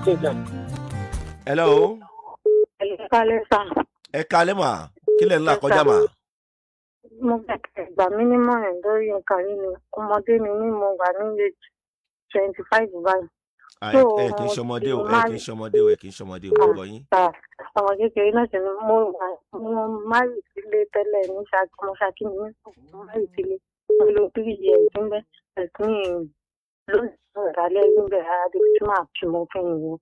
Hello. Ẹ kálẹ́ sà. Ẹ kalẹ́ mà, kí lẹ̀ ń là kọjá mà? Mo fẹ́ kẹ́ ẹ gbà mí nímọ̀ràn lórí nǹkan yìí ni. Ọmọdé ni mí, mo wà ní age 25 báyìí. Ah, So, ẹ kì í ṣọmọdé o, mo ẹ máa kì í ṣọmọdé o, ẹ kì í ṣọmọdé o, mo gbọ́ yín. Ta ọmọ kékeré náà sì ni mo wà. Mo marry sílé tẹ́lẹ̀ ní Ṣakí, ọmọ Ṣakí ni mí. Mo marry sílé, mo lò 3 years níbẹ̀. Ẹ̀sìn lónìí ìdálẹ́ níbẹ̀ rárá débi tí màá fi mọ fún mi.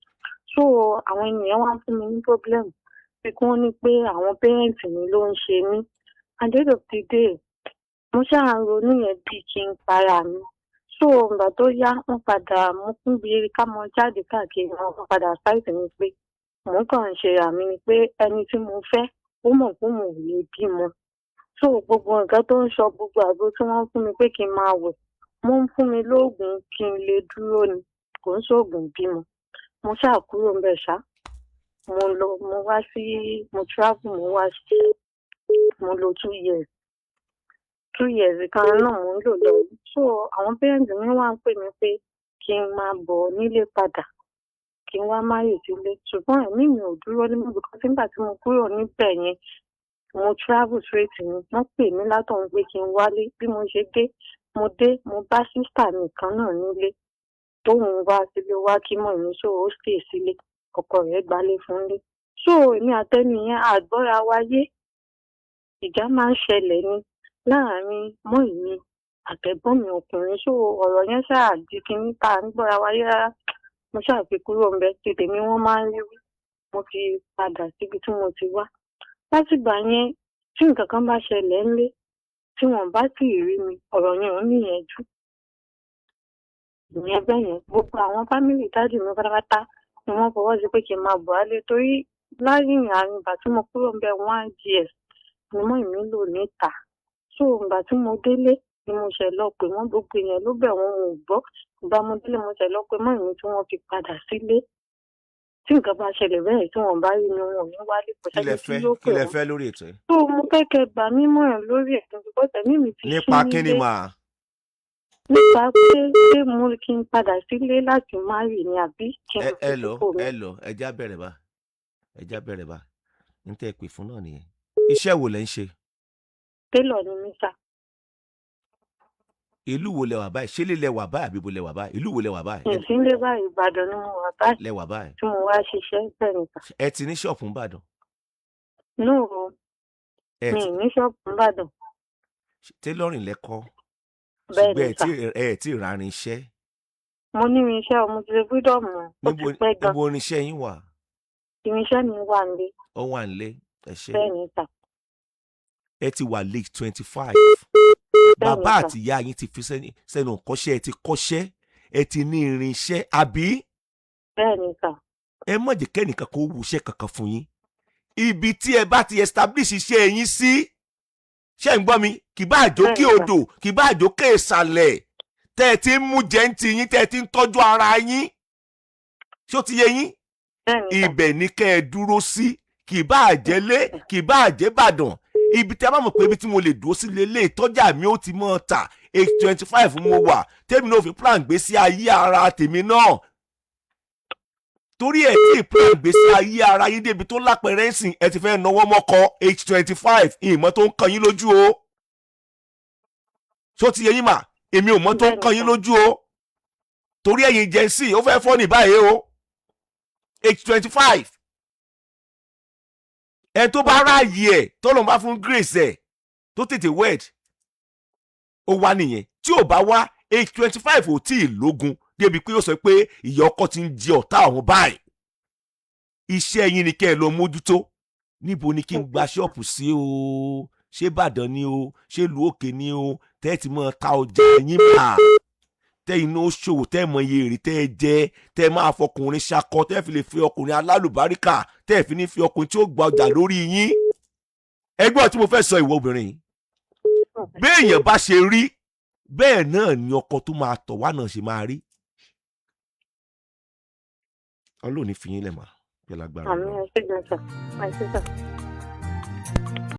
So àwọn ènìyàn wá ń fún mi ní problem pé kí wọ́n ní pé àwọn parents mi ló ń ṣe mí. At the end of the day, mo ṣáà ń ronú yẹn bíi kí n para mi. So ìgbà tó yá, wọ́n padà mú kún bí ká mọ jáde káàkiri. Wọ́n padà ṣáìsì mi pé mò ń kàn ń ṣe àmì ni pé ẹni tí mo fẹ́, ó mọ̀ pé mo ò lè bímọ. So gbogbo nǹkan tó ń sọ, gbogbo àgbo tí wọ́n ń fún mi pé kí n máa wẹ̀, wọ́n ń fún mi lóògùn kí n lè dúró ni, kò ń ṣoògùn bímọ. Mo ṣáà kúrò ńbẹ̀ ṣá. Mo lọ, mo wá sí, mo travel, mo wá sí, mo lò 2 years, 2 years kan náà mo ń lò lọ yìí. So àwọn parents mi wá ń pè mí pé kí n máa bọ̀ nílé padà, kí n wá marry sílé, ṣùgbọ́n ẹ̀mí mi ò dúró ní, because nígbà tí mo kúrò níbẹ̀ yẹn, mo travel straight ni. Wọ́n pè mí látọ̀hún pé kí n wálé. Bí mo ṣe dé, mo dé, mo bá sister mi kan náà nílé tóun wá sílé wá kí mọ̀ mi. So ó stay sílé, ọkọ rẹ̀ gbalé fún lé. So èmi àtẹnìyẹn àgbọ́ra wáyé. Ìjà máa ń ṣẹlẹ̀ ni láàrin mọ́ mi àtẹ̀gbọ́n mi ọkùnrin. So ọ̀rọ̀ yẹn ṣáà di kinní tá à ń gbọ́ra wáyé rárá. Mo ṣáà fi kúrò ńbẹ̀. Tètè mi wọ́n máa ń rí wí. Mo fi padà síbi tí mo ti wá. Látìgbà yẹn, tí nǹkan kan bá ṣẹlẹ̀ ńlé, tí wọ́n bá sì rí mi, ọ̀rọ̀ yẹn ò níyanjú. Ìyẹn bẹ́ẹ̀ yẹn. Gbogbo àwọn family daddy mi pátápátá ni wọ́n fọwọ́ sí pé kí n máa bọ̀ wálé, torí láyìn àárín ìgbà tí mo kúrò ńbẹ̀, 1 year ni mọ́ mi lò níta. So ìgbà tí mo délé ni mo ṣe lọ pé wọ́n. Gbogbo èèyàn ló bẹ̀ wọ́n, ò gbọ́. Ìgbà mo délé, mo ṣe lọ pé mọ́ mi tí wọ́n fi padà sílé. Tí nǹkan bá ṣẹlẹ̀ bẹ́ẹ̀, tí wọ́n bá rí mi, wọn ò ní wálé. Kò Kí lẹ sẹ́ni tí fẹ́? yóò Kí pè lẹ wọ́n. fẹ́ lórí ètò yìí? So mo fẹ́ kẹ́ gbà mí mọ̀ràn lórí ẹ̀, because ẹ̀mí mi ti Nípa ṣí kí ni nílé. mà? Nípa pé ṣé mo kí n padà sílé láti marry ni, àbí kí n Ẹ fi ẹ lọ sípò mi? Ẹ lọ, ẹ já bẹ̀rẹ̀ bá, ẹ já bẹ̀rẹ̀ bá. Ní tẹ́ ẹ pè fún náà nìyẹn. Iṣẹ́ wo lẹ ń ṣe? Tailor ni mí sà. Ìlú wo lẹ wà báyìí? Ṣé lè lẹ wà báyìí, àbí bo lẹ wà báyìí? Ìlú wo lẹ wà báyìí? Ìsínlé báyìí, Ìbàdàn ni mo wà báyìí. Lẹ wà báyìí? Tí mo wá ṣiṣẹ́ bẹ́ẹ̀ ni sà. Ẹ ti ní ṣọ́ọ̀pù ńbàdàn? No. Ẹ Mi ti ì ní ṣọ́ọ̀bù ńbàdàn. Tailoring lẹ kọ́? Bẹ́ẹ̀ Ṣùgbọ́n ni ẹ sà. tí ẹ tí ì ra irinṣẹ́? Mo ní irinṣẹ́ o, mo ti ṣe freedom, ó ti Níbo? pẹ́ gan. Níbo irinṣẹ́ yín wà? Irinṣẹ́ mi wà nílé. Ó wà nílé. Ẹ ṣé. Bẹ́ẹ̀ ni sà. Ẹ ti wà late 25. Bẹ́ẹ̀ ni Bàbá sà. àti ìyá yín ti fi sẹ́nu kọ́ṣẹ́. Ẹ ti kọ́ṣẹ́, ẹ ti ní irinṣẹ́, àbí? Bẹ́ẹ̀ ni sà. Ẹ má jẹ́ kẹ́nìkan kó wùṣẹ́ kankan fún yín. Ibi tí ẹ bá ti establish iṣẹ́ yín sí, ṣé ń gbọ́ mi? Kì bá àjókè Bẹ́ẹ̀ ni sà. odò, kì bá àjókè ìsàlẹ̀, tẹ́ ẹ ti ń mú jẹ́ ń ti yín, tẹ́ ẹ ti ń tọ́jú ara yín, ṣó ti yé yín? Bẹ́ẹ̀ ni sà. Ibẹ̀ ni kẹ́ ẹ dúró sí. Kì bá àjẹlé, kì bá àjẹbàdàn, ibi tí a bá mọ̀ pé ibi tí mo lè dúró sí lélẹ̀, ìtọ́jà mi ó ti mọ́ ta. Age 25 mo wà, tèmi náà fi plan gbé sí ayé ara tèmi náà, torí ẹ̀ tí plan gbé sí ayé ara yín débi tó lápẹ̀rẹ̀ ń sìn, ẹ ti fẹ́ náwó mọ́kọ age 25. Ìmọ̀ tó ń kan yín lójú o. Ṣó ti yé yín mà? Èmi ò mọ̀ tó ń Bẹ́ẹ̀ ni kan yín sà. lójú o, torí ẹ̀yin Gen Z, ó fẹ́ fọ́ ní báyìí o. Age 25, ẹ tó bá ráàyè ẹ̀, tó lóun bá fún grace ẹ̀, tó tètè wed, ó wá nìyẹn. Tí ò bá wá, age 25 ò tí ì lógun débi pé ó sọ pé ìyá ọkọ ti ń jẹ ọ̀tá àwọn báyìí. Iṣẹ́ yín ni kẹ́ ẹ lọ mójútó. Níbo ni kí n gba ṣọ́ọ̀pù sí o? Ṣé Ìbàdàn ni o? Ṣé ìlú òkè ni o? Tẹ́ ẹ ti mọ̀ ta ọjà yín mà, tẹ́ iná ṣòwò, tẹ́ ẹ mọ iye èrè tẹ́ ẹ jẹ, tẹ́ ẹ máa fọkùnrin ṣakọ, tẹ́ ẹ fi lè fi ọkùnrin alálùbáríkà, tẹ́ ẹ fi ní fi ọkùnrin tí ó gba ọjà lórí yín. Ẹgbẹ́ tí mo fẹ́ sọ, ìwọ obìnrin yìí, béèyàn bá ṣe rí bẹ́ẹ̀ náà ni ọkọ tó máa tọ̀ wá náà ṣe máa rí. Ọlọ́run ní fi yín lẹ̀ mà pẹ̀lú agbára Àmín. Ọlọ́run. Ẹ ṣé gan sà, ẹ ṣé sà.